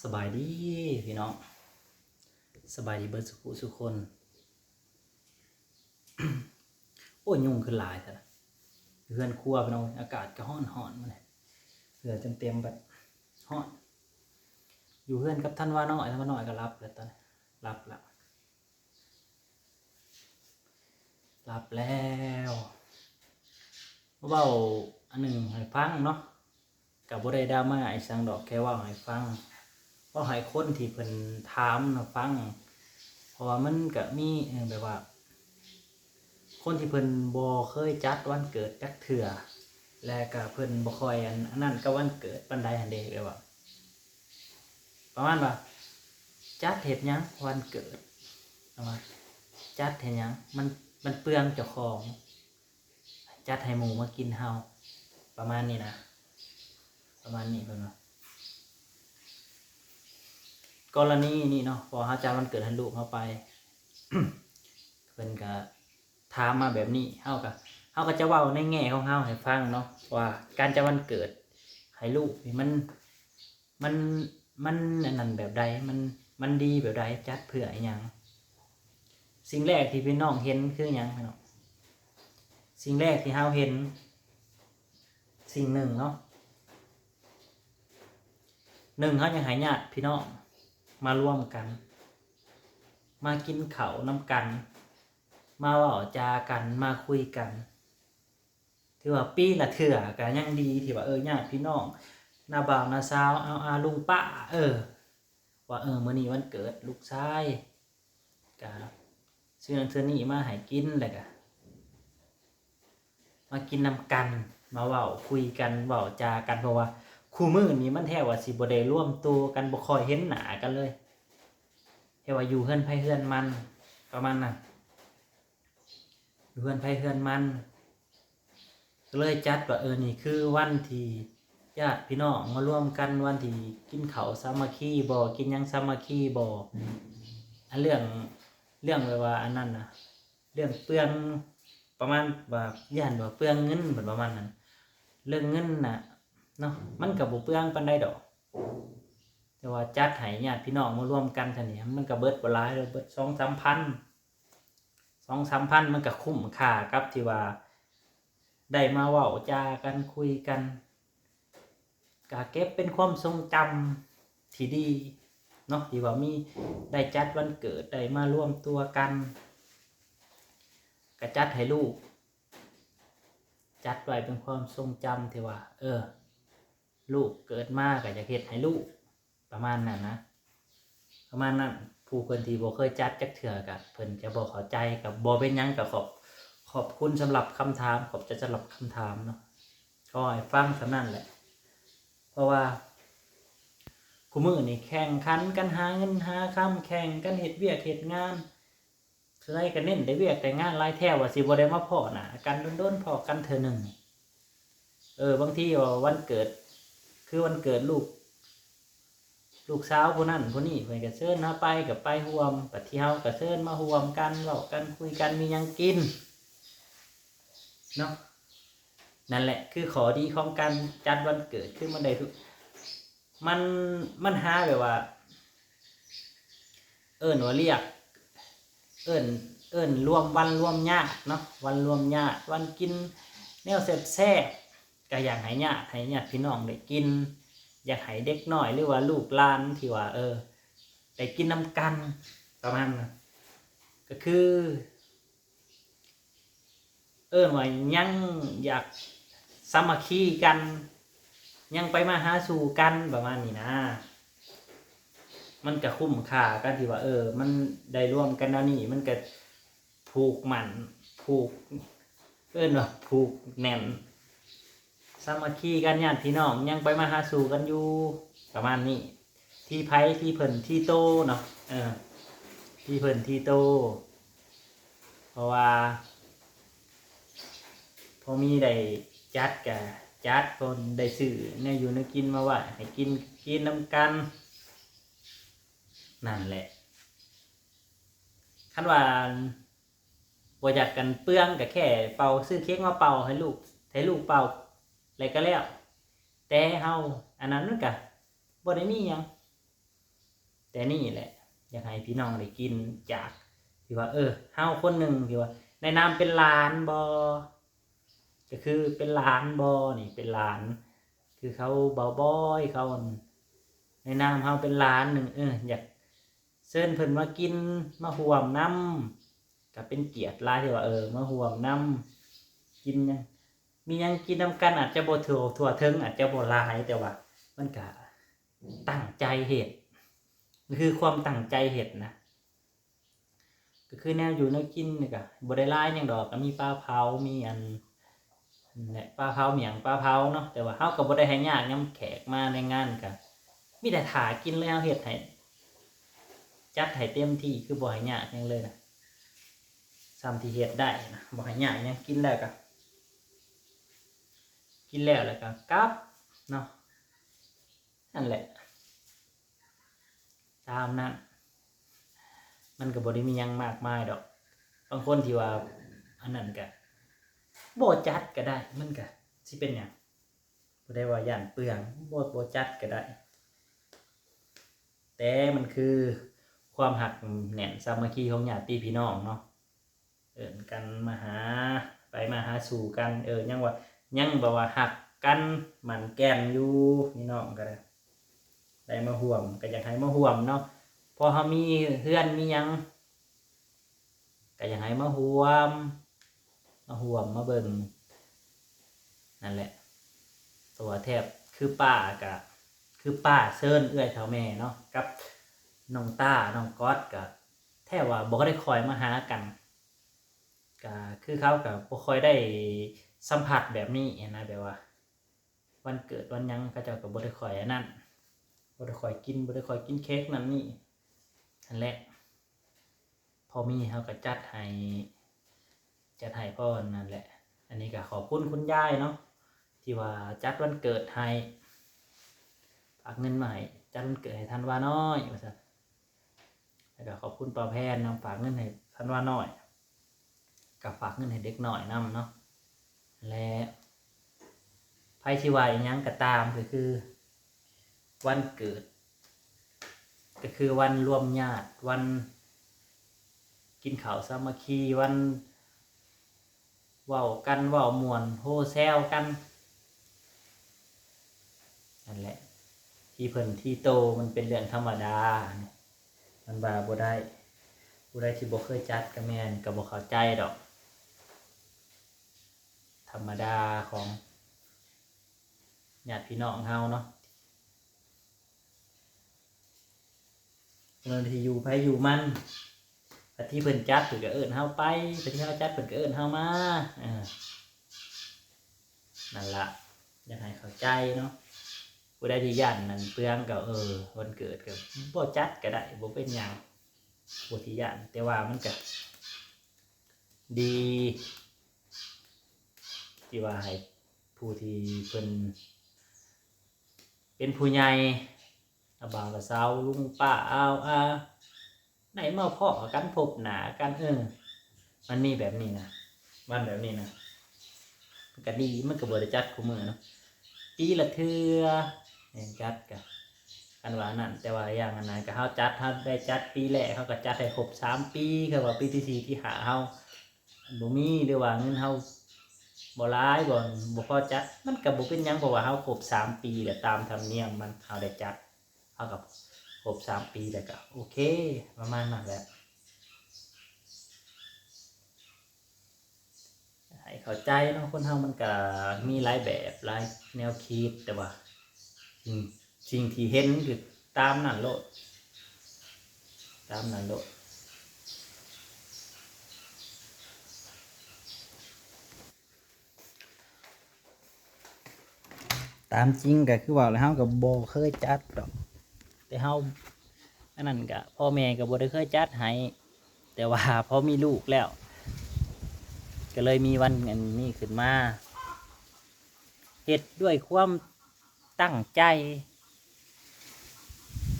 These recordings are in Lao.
ສະບາຍດີພີ່ນ້ອງ ສະບາຍດີເບິດສູ່ຜູ້ສູ່ຄົນ. ໂອ້ຍ ຍຸງຄືຫຼາຍແທ້ລະ ເຮືອນຄົວພີ່ນ້ອງ ອາກາດກໍຮ້ອນໆ ມື້ນີ້ ເຫື່ອເຕັມໆ ແບບຮ້ອນ. ຢູ່ເຮືອນກັບທັນວານ້ອຍ ທັນວານ້ອຍກໍຫຼັບແລ້ວ ຕອນນີ້ຫຼັບແລ້ວ. ຫຼັບແລ້ວ ມາເວົ້າອັນໜຶ່ງໃຫ້ຟັງເນາະ ກໍບໍ່ໄດ້ດຣາມາອີ່ຫຍັງດອກ ແຄ່ເວົ້າໃຫ້ຟັງ ເວົ້າໃຫ້ຄົນທີ່ເພິ່ນຖາມນະຟັງ. ເພາະວ່າມັນກໍມີ ເອີ ແບບວ່າ ຄົນທີ່ເພິ່ນບໍ່ເຄີຍຈັດວັນເກີດຈັກເທື່ອ ແລະກໍເພິ່ນບໍ່ຄ່ອຍອັນ ອັນນັ້ນກັບວັນເກີດປານໃດຫັ້ນເດ້ ແບບວ່າ ປະມານວ່າ ຈັດເຮັດຫຍັງວັນເກີດ ປະມານ ຈັດເຮັດຫຍັງ ມັນ ມັນເປືອງເຈົ້າຂອງ ຈັດໃຫ້ໝູ່ມາກິນເຮົາ ປະມານນີ້ນະ ປະມານນີ້ເພິ່ນວ່າ. ກໍລະນີນີ້ເນາະ ພໍເຮົາຈັດວັນເກີດໃຫ້ລູກເຮົາໄປ ເພິ່ນກະ ຖາມມາແບບນີ້ ເຮົາກໍ ເຮົາກໍຈະເວົ້າໃນແງ່ຂອງເຮົາໃຫ້ຟັງເນາະ ວ່າການຈັດວັນເກີດໃຫ້ລູກນີ້ ມັນ ມັນ ມັນອັນນັ້ນແບບໃດ ມັນ ມັນດີແບບໃດ ຈັດເພື່ອອີ່ຫຍັງ. ສິ່ງແລກທີ່ພີ່ນ້ອງເຫັນຄືຫຍັງພີ່ນ້ອງ? ສິ່ງແລກທີ່ເຮົາເຫັນ ສິ່ງໜຶ່ງເນາະ ໜຶ່ງ ເຮົາຢາກໃຫ້ຍາດພີ່ນ້ອງມາລວມກັນ ມາກິນເຂົ້ານຳກັນ ມາເວົ້າຈາກັນ ມາຄຸຍກັນ. ຖືວ່າປີລະເທື່ອກໍຍັງດີ ທີ່ວ່າ ເອີ ຍາດພີ່ນ້ອງ ນ້າບ່າວນ້າສາວ ອາ ອາ ລຸງປ້າ ເອີ ວ່າ ເອີ ມື້ນີ້ວັນເກີດລູກຊາຍ ກະຊື້ນັ້ນຊື້ນີ້ມາໃຫ້ກິນ ແລ້ວກະມາກິນນຳກັນ ມາເວົ້າຄຸຍກັນ ເວົ້າຈາກັນ. ເພາະວ່າຄູ່ມື້ນີ້ມັນແທບວ່າຊິບໍ່ໄດ້ລວມໂຕກັນ ບໍ່ຄ່ອຍເຫັນໜ້າກັນເລີຍ ແທບວ່າຢູ່ເຮືອນໃຜເຮືອນມັນ ປະມານນັ້ນ. ຢູ່ເຮືອນໃຜເຮືອນມັນ ກໍເລີຍຈັດວ່າ ເອີ ນີ້ຄືວັນທີ່ຍາດພີ່ນ້ອງມາລວມກັນ ວັນທີ່ກິນເຂົ້າສາມັກຄີບໍ ກິນຫຍັງສາມັກຄີບໍ. ອັນເລື່ອງ ເລື່ອງແບບວ່າອັນນັ້ນນະ ເລື່ອງເປືອງ ປະມານວ່າຢ້ານວ່າເປືອງເງິນ ເພິ່ນປະມານນັ້ນ. ເລື່ອງເງິນນະເນາະ ມັນກໍບໍ່ເປືອງປານໃດດອກ ແຕ່ວ່າຈັດໃຫ້ຍາດພີ່ນ້ອງມາລວມກັນເທົ່ານີ້ ມັນກໍເບິດບໍ່ຫຼາຍດອກ ເບິດສອງສາມພັນ ສອງສາມພັນ ມັນກໍຄຸ້ມຄ່າກັບທີ່ວ່າໄດ້ມາເວົ້າຈາກັນ ຄຸຍກັນ ກະເກັບເປັນຄວາມຊົງຈຳທີ່ດີເນາະ ທີ່ວ່າມີ ໄດ້ຈັດວັນເກີດ ໄດ້ມາລວມຕົວກັນ ກະຈັດໃຫ້ລູກ ຈັດໄວ້ເປັນຄວາມຊົງຈຳທີ່ວ່າ ເອີ ລູກເກີດມາກໍຢາກເຮັດໃຫ້ລູກ ປະມານນັ້ນນະ ປະມານນັ້ນ. ຜູ້ຄົນທີ່ບໍ່ເຄີຍຈັດຈັກເທື່ອກໍເພິ່ນຈະບໍ່ເຂົ້າໃຈ ກໍບໍ່ເປັນຫຍັງ ກໍຂອບ ຂອບຄຸນສຳລັບຄຳຖາມ ຂອບໃຈສຳລັບຄຳຖາມເນາະ ຂໍໃຫ້ຟັງສ່ຳນັ້ນແຫຼະ. ເພາະວ່າຄູ່ມື້ນີ້ແຂ່ງຂັນກັນຫາເງິນຫາຄຳ ແຂ່ງກັນເຮັດວຽກເຮັດງານ ສ່ວນໃຫຍ່ກໍເນັ້ນແຕ່ວຽກແຕ່ງານຫຼາຍ ແທບວ່າຊິບໍ່ໄດ້ມາພໍ້ໜ້າກັນ ດົນໆພໍ້ກັນເທື່ອໜຶ່ງ. ເອີ ບາງທີວ່າວັນເກີດ ຄືວັນເກີດລູກ ລູກສາວຜູ້ນັ້ນຜູ້ນີ້ ເພິ່ນກໍເຊີນເຮົາໄປ ກໍໄປຮ່ວມ ບັດທີເຮົາກໍເຊີນມາຮ່ວມກັນ ເວົ້າກັນ ຄຸຍກັນ ມີຫຍັງກິນເນາະ. ນັ້ນແຫຼະ ຄືຂໍ້ດີຂອງການຈັດວັນເກີດ ຄືມັນໄດ້ ມັນ ມັນຫາແບບວ່າ ເອີ້ນວ່າລຽກ ເອີ້ນ ເອີ້ນລວມວັນລວມຍາດເນາະ ວັນລວມຍາດ ວັນກິນແນວແຊບໆ ກໍຢາກໃຫ້ຍາດ ໃຫ້ຍາດພີ່ນ້ອງໄດ້ກິນ ຢາກໃຫ້ເດັກນ້ອຍ ຫຼືວ່າລູກຫຼານທີ່ວ່າ ເອີ ໄດ້ກິນນຳກັນ ປະມານນັ້ນ ກໍຄື ເອີ້ນວ່າຍັງຢາກສາມັກຄີກັນ ຍັງໄປມາຫາສູ່ກັນ ປະມານນີ້ນະ. ມັນກະຄຸ້ມຄ່າກັນທີ່ວ່າ ເອີ ມັນໄດ້ລວມກັນແນວນີ້ ມັນກະຜູກໝັ້ນ ຜູກ ເອີ້ນວ່າຜູກແໜ້ນ ສາມັກຄີກັນ ຍາດພີ່ນ້ອງຍັງໄປມາຫາສູ່ກັນຢູ່ ປະມານນີ້. ທີ່ໃຜທີ່ເພິ່ນທີ່ໂຕເນາະ ເອີ ທີ່ເພິ່ນທີ່ໂຕ ເພາະວ່າພໍມີໄດ້ຈັດກະຈັດ ພໍໄດ້ຊື້ແນວຢູ່ແນວກິນມາໄວ້ໃຫ້ກິນ ກິນນຳກັນ ນັ້ນແຫຼະ. ຄັນວ່າບໍ່ຢາກກັນເປືອງ ກະແຄ່ເປົ່າ ຊື້ເຄັກມາເປົ່າໃຫ້ລູກ ໃຫ້ລູກເປົ່າ ແລ້ວກະແລ້ວ. ແຕ່ເຮົາ ອັນນັ້ນມັນກະບໍ່ໄດ້ມີຫຍັງ ແຕ່ນີ້ແຫຼະ ຢາກໃຫ້ພີ່ນ້ອງໄດ້ກິນ ຈາກທີ່ວ່າ ເອີ ເຮົາຄົນໜຶ່ງທີ່ວ່າໃນນາມເປັນຫຼານບໍ ກໍຄືເປັນຫຼານບໍ ນີ້ເປັນຫຼານ ຄືເຂົາ ເບົາບອຍເຂົາ ໃນນາມເຮົາເປັນຫຼານໜຶ່ງ ເອີ ຢາກເຊີນເພິ່ນມາກິນ ມາຮ່ວມນຳ ກໍເປັນກຽດຫຼາຍທີ່ວ່າ ເອີ ມາຮ່ວມນຳ ກິນຫຍັງ ມີຫຍັງກິນນຳກັນ ອາດຈະບໍ່ທົ່ວ ທົ່ວເຖິງ ອາດຈະບໍ່ຫຼາຍ ແຕ່ວ່າມັນກະຕັ້ງໃຈເຮັດ ຄືຄວາມຕັ້ງໃຈເຮັດນະ ກໍຄືແນວຢູ່ແນວກິນນີ້ກະບໍ່ໄດ້ຫຼາຍຫຍັງດອກ ກໍມີປາເຜົາ ມີອັນ ນັ້ນແຫຼະ ປາເຜົາ ມີຫຍັງ ປາເຜົາເນາະ ແຕ່ວ່າເຮົາກໍບໍ່ໄດ້ໃຫ້ຍາກ ຍາມແຂກມາໃນງານ ກໍມີແຕ່ຖ້າກິນເລີຍ ເຮົາເຮັດໃຫ້ ຈັດໃຫ້ເຕັມທີ່ ຄືບໍ່ໃຫ້ຍາກຫຍັງເລີຍນະ ສ່ຳທີ່ເຮັດໄດ້ນະ ບໍ່ໃຫ້ຍາກຫຍັງ ກິນແລ້ວກໍ ກິນແລ້ວ ແລ້ວກໍກັບເນາະ ນັ້ນແຫຼະ ຕາມນັ້ນ ມັນກໍບໍ່ໄດ້ມີຫຍັງມາກມາຍດອກ ບາງຄົນທີ່ວ່າອັນນັ້ນກໍບໍ່ຈັດກໍໄດ້ ມັນກໍຊິເປັນຫຍັງ ບໍ່ໄດ້ວ່າຢ້ານເປືອງ ບໍ່ ບໍ່ຈັດກໍໄດ້ ແຕ່ມັນຄືຄວາມຮັກແໜ້ນສາມັກຄີຂອງຍາດຕິພີ່ນ້ອງເນາະ ເອີ້ນກັນມາຫາ ໄປມາຫາສູ່ກັນ ເອີ ຍັງວ່າ ຍັງແບບວ່າຮັກກັນໝັ້ນແກ່ນຢູ່ ພີ່ນ້ອງກໍໄດ້ ໄດ້ມາຮ່ວມ ກໍຢາກໃຫ້ມາຮ່ວມເນາະ ເພາະເຮົາມີເຮືອນມີຫຍັງ ກໍຢາກໃຫ້ມາຮ່ວມ ມາຮ່ວມມາເບິ່ງ ນັ້ນແຫຼະ ຕົວະແທບ ຄືປ້າກະ ຄືປ້າເຊີນເອື້ອຍເຖົ້າແມ່ເນາະ ກັບນ້ອງຕ້າ ນ້ອງກອດ ກະແທບວ່າບໍ່ໄດ້ຄ່ອຍມາຫາກັນ ກະຄືເຂົາກະບໍ່ຄ່ອຍໄດ້ສຳຜັດແບບນີ້ຫັ້ນນະ ແບບວ່າ ວັນເກີດວັນຫຍັງ ເຂົາເຈົ້າກໍບໍ່ໄດ້ຄ່ອຍອັນນັ້ນ ບໍ່ໄດ້ຄ່ອຍກິນ ບໍ່ໄດ້ຄ່ອຍກິນເຄ້ກນັ້ນນີ້ ຫັ້ນແຫຼະ ພໍມີເຮົາກໍຈັດໃຫ້ ຈັດໃຫ້ພໍນັ້ນແຫຼະ ອັນນີ້ກໍຂອບຄຸນຄຸນຍາຍເນາະ ທີ່ວ່າຈັດວັນເກີດໃຫ້ ຝາກເງິນມາໃຫ້ ຈັດວັນເກີດໃຫ້ທັນວານ້ອຍ ວ່າຊັ້ນ ແລ້ວກໍຂອບຄຸນປ້າແພນນຳ ຝາກເງິນໃຫ້ທັນວານ້ອຍ ກໍຝາກເງິນໃຫ້ເດັກນ້ອຍນຳເນາະ ແລະ ໃຜຊິວ່າອີ່ຫຍັງກໍຕາມ ກໍຄືວັນເກີດ ກໍຄືວັນລວມຍາດ ວັນກິນເຂົ້າສາມັກຄີ ວັນເວົ້າກັນ ເວົ້າມ່ວນ ໂຮແຊວກັນ ນັ້ນແຫຼະ ທີ່ເພິ່ນທີ່ໂຕ ມັນເປັນເລື່ອງທຳມະດາ ມັນວ່າບໍ່ໄດ້ ຜູ້ໃດທີ່ບໍ່ເຄີຍຈັດກໍແມ່ນ ກໍບໍ່ເຂົ້າໃຈດອກ ທຳມະດາຂອງຍາດພີ່ນ້ອງເຮົາເນາະ ເພິ່ນທີ່ຢູ່ໃຜຢູ່ມັນ ບາດທີເພິ່ນຈັດເພິ່ນກໍເອີ້ນເຮົາໄປ ບາດທີເຮົາຈັດເພິ່ນກໍເອີ້ນເຮົາມາ ເອີ ນັ້ນລະ ຢາກໃຫ້ເຂົ້າໃຈເນາະ ຜູ້ໃດທີ່ຢ້ານນັ້ນເປືອງກໍ ເອີ ວັນເກີດກໍບໍ່ຈັດກໍໄດ້ ບໍ່ເປັນຫຍັງ ຜູ້ທີ່ຢ້ານ ແຕ່ວ່າມັນກໍດີ ທີ່ວ່າໃຫ້ຜູ້ທີ່ເພິ່ນເປັນຜູ້ໃຫຍ່ ອາບ່າວອາສາວ ລຸງປ້າອາວອາ ໄດ້ມາພໍ້ກັນ ພົບໜ້າກັນ ເອີ ມັນມີແບບນີ້ນະ ວັນແບບນີ້ນະ ມັນກະດີ ມັນກະບໍ່ໄດ້ຈັດຄູ່ມື້ເນາະ ປີລະເທື່ອແມ່ນຈັດກະ ຄັນວ່ານັ້ນ ແຕ່ວ່າຢ່າງອັນນັ້ນກະ ເຮົາຈັດ ເຮົາໄດ້ຈັດປີແລກ ເຮົາກະຈັດໃຫ້ຄົບສາມປີ ຄືວ່າປີທີສີ່ ທີຫ້າ ເຮົາ ບໍ່ມີ ຫຼືວ່າເງິນເຮົາບໍ່ຫຼາຍ ບໍ່ ບໍ່ພໍຈັດ ມັນກໍບໍ່ເປັນຫຍັງ ເພາະວ່າເຮົາຄົບສາມປີແລ້ວ ຕາມທຳນຽມມັນ ເຮົາໄດ້ຈັດ ເຮົາກໍຄົບສາມປີແລ້ວກໍໂອເຄ ປະມານນັ້ນແຫຼະ ໃຫ້ເຂົ້າໃຈເນາະ ຄົນເຮົາມັນກໍມີຫຼາຍແບບ ຫຼາຍແນວຄິດ ແຕ່ວ່າ ສິ່ງ ສິ່ງທີ່ເຫັນຄືຕາມນັ້ນໂລດ ຕາມນັ້ນໂລດ ຕາມຈິງກໍຄືເວົ້າແລ້ວ ເຮົາກໍບໍ່ເຄີຍຈັດດອກ ແຕ່ເຮົາ ອັນນັ້ນກໍ ພໍ່ແມ່ກໍບໍ່ໄດ້ເຄີຍຈັດໃຫ້ ແຕ່ວ່າພໍມີລູກແລ້ວ ກໍເລີຍມີວັນອັນນີ້ຂຶ້ນມາ ເຮັດດ້ວຍຄວາມຕັ້ງໃຈ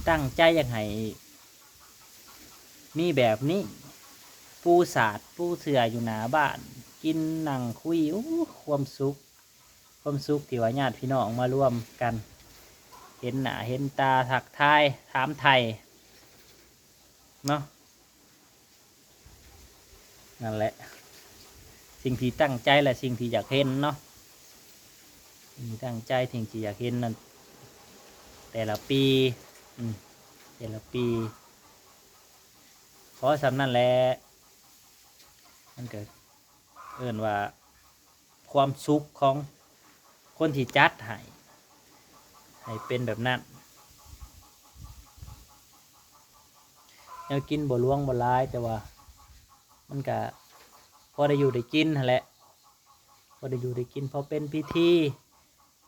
ຕັ້ງໃຈຢາກໃຫ້ມີແບບນີ້ ປູສາດປູເສື່ອຢູ່ໜ້າບ້ານ ກິນນັ່ງຄຸຍ ໂອ້ ຄວາມສຸກ ຄວາມສຸກທີ່ວ່າຍາດພີ່ນ້ອງມາລວມກັນ ເຫັນໜ້າເຫັນຕາ ທັກທາຍ ຖາມໄຖ່ ເນາະ. ນັ້ນແຫຼະ ສິ່ງທີ່ຕັ້ງໃຈ ແລະ ສິ່ງທີ່ຢາກເຫັນເນາະ, ສິ່ງທີ່ຕັ້ງໃຈ ສິ່ງທີ່ຢາກເຫັນນັ້ນ ແຕ່ລະປີ ອືມ ແຕ່ລະປີ ພໍສ່ຳນັ້ນແຫຼະ. ມັນກໍເອີ້ນວ່າ ຄວາມສຸກຂອງຄົນທີ່ຈັດໃຫ້ ໃຫ້ເປັນແບບນັ້ນ. ແນວກິນບໍ່ຫຼວງບໍ່ຫຼາຍ ແຕ່ວ່າມັນກະພໍໄດ້ຢູ່ໄດ້ກິນຫັ້ນແຫຼະ, ພໍໄດ້ຢູ່ໄດ້ກິນ ພໍເປັນພິທີ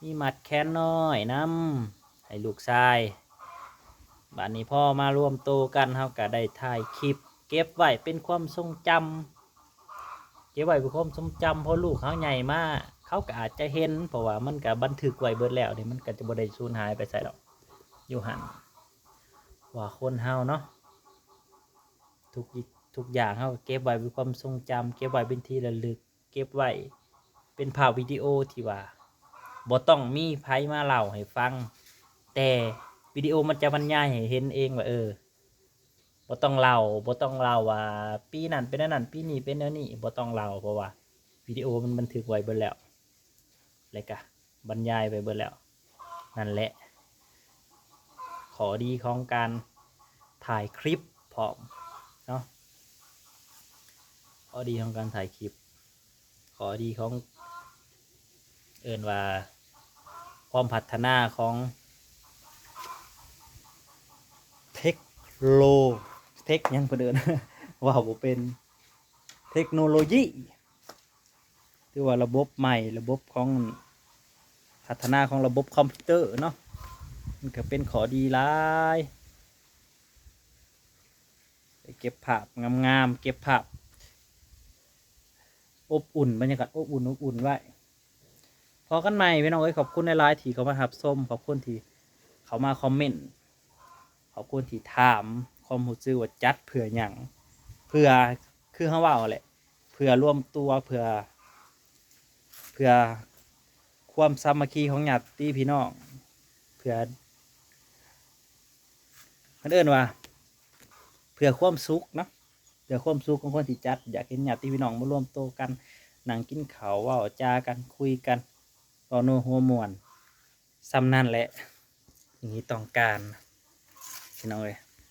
ມີມັດແຂນນ້ອຍນຳໃຫ້ລູກຊາຍ. ບາດນີ້ພໍມາລວມໂຕກັນ ເຮົາກະໄດ້ຖ່າຍຄລິບເກັບໄວ້ເປັນຄວາມຊົງຈຳ ເກັບໄວ້ເປັນຄວາມຊົງຈຳ ພໍລູກເຮົາໃຫຍ່ມາ ເຂົາກໍອາດຈະເຫັນ ເພາະວ່າມັນກໍບັນທຶກໄວ້ເບິດແລ້ວເດ້ ມັນກໍຈະບໍ່ໄດ້ສູນຫາຍໄປໃສດອກ ຢູ່ຫັ້ນ. ວ່າຄົນເຮົາເນາະ ທຸກ ທຸກຢ່າງເຮົາກໍເກັບໄວ້ເປັນຄວາມຊົງຈຳ ເກັບໄວ້ເປັນທີ່ລະລຶກ ເກັບໄວ້ເປັນພາບວິດີໂອທີ່ວ່າບໍ່ຕ້ອງມີໃຜມາເລົ່າໃຫ້ຟັງ ແຕ່ວິດີໂອມັນຈະບັນຍາຍໃຫ້ເຫັນເອງວ່າ ເອີ ບໍ່ຕ້ອງເລົ່າ ບໍ່ຕ້ອງເລົ່າວ່າປີນັ້ນເປັນແນວນັ້ນ ປີນີ້ເປັນແນວນີ້ ບໍ່ຕ້ອງເລົ່າ ເພາະວ່າວິດີໂອມັນບັນທຶກໄວ້ເບິດແລ້ວ ແລະກະບັນຍາຍໄວ້ເບິດແລ້ວ. ນັ້ນແຫຼະ ຂໍ້ດີຂອງການຖ່າຍຄລິບພ້ອມເນາະ, ຂໍ້ດີຂອງການຖ່າຍຄລິບ ຂໍ້ດີຂອງ ເອີ້ນວ່າຄວາມພັດທະນາຂອງເທັກໂລ ເທັກຫຍັງເພິ່ນເອີ້ນ ເວົ້າບໍ່ເປັນ ເທັກໂນໂລຢີ ຫຼືວ່າລະບົບໃໝ່ ລະບົບຂອງ ພັດທະນາຂອງລະບົບຄອມພິວເຕີເນາະ, ມັນກໍເປັນຂໍ້ດີຫຼາຍ. ໄດ້ເກັບພາບງາມໆ ເກັບພາບອົບອຸ່ນ ບັນຍາກາດອົບອຸ່ນ ອົບອຸ່ນໄວ້. ພໍ້ກັນໃໝ່ພີ່ນ້ອງເອີຍ, ຂອບຄຸນຫຼາຍໆທີ່ເຂົ້າມາຮັບຊົມ, ຂອບຄຸນທີ່ເຂົ້າມາຄອມເມັນ, ຂອບຄຸນທີ່ຖາມຄວາມຮູ້ສຶກວ່າຈັດເພື່ອຫຍັງ, ເພື່ອ ຄືເຮົາເວົ້າແຫຼະ ເພື່ອລວມຕົວ ເພື່ອ ເພື່ອຄວາມສາມັກຄີຂອງຍາດຕິພີ່ນ້ອງ, ເພື່ອ ເພິ່ນເອີ້ນວ່າເພື່ອຄວາມສຸກເນາະ, ເພື່ອຄວາມສຸກຂອງຄົນທີ່ຈັດ, ຢາກເຫັນຍາດຕິພີ່ນ້ອງມາລວມໂຕກັນ ນັ່ງກິນເຂົ້າ ເວົ້າຈາກັນ ຄຸຍກັນ ເວົ້າໂນຫົວມ່ວນ. ສ່ຳນັ້ນແຫຼະທີ່ຕ້ອງການ ພີ່ນ້ອງເອີຍ.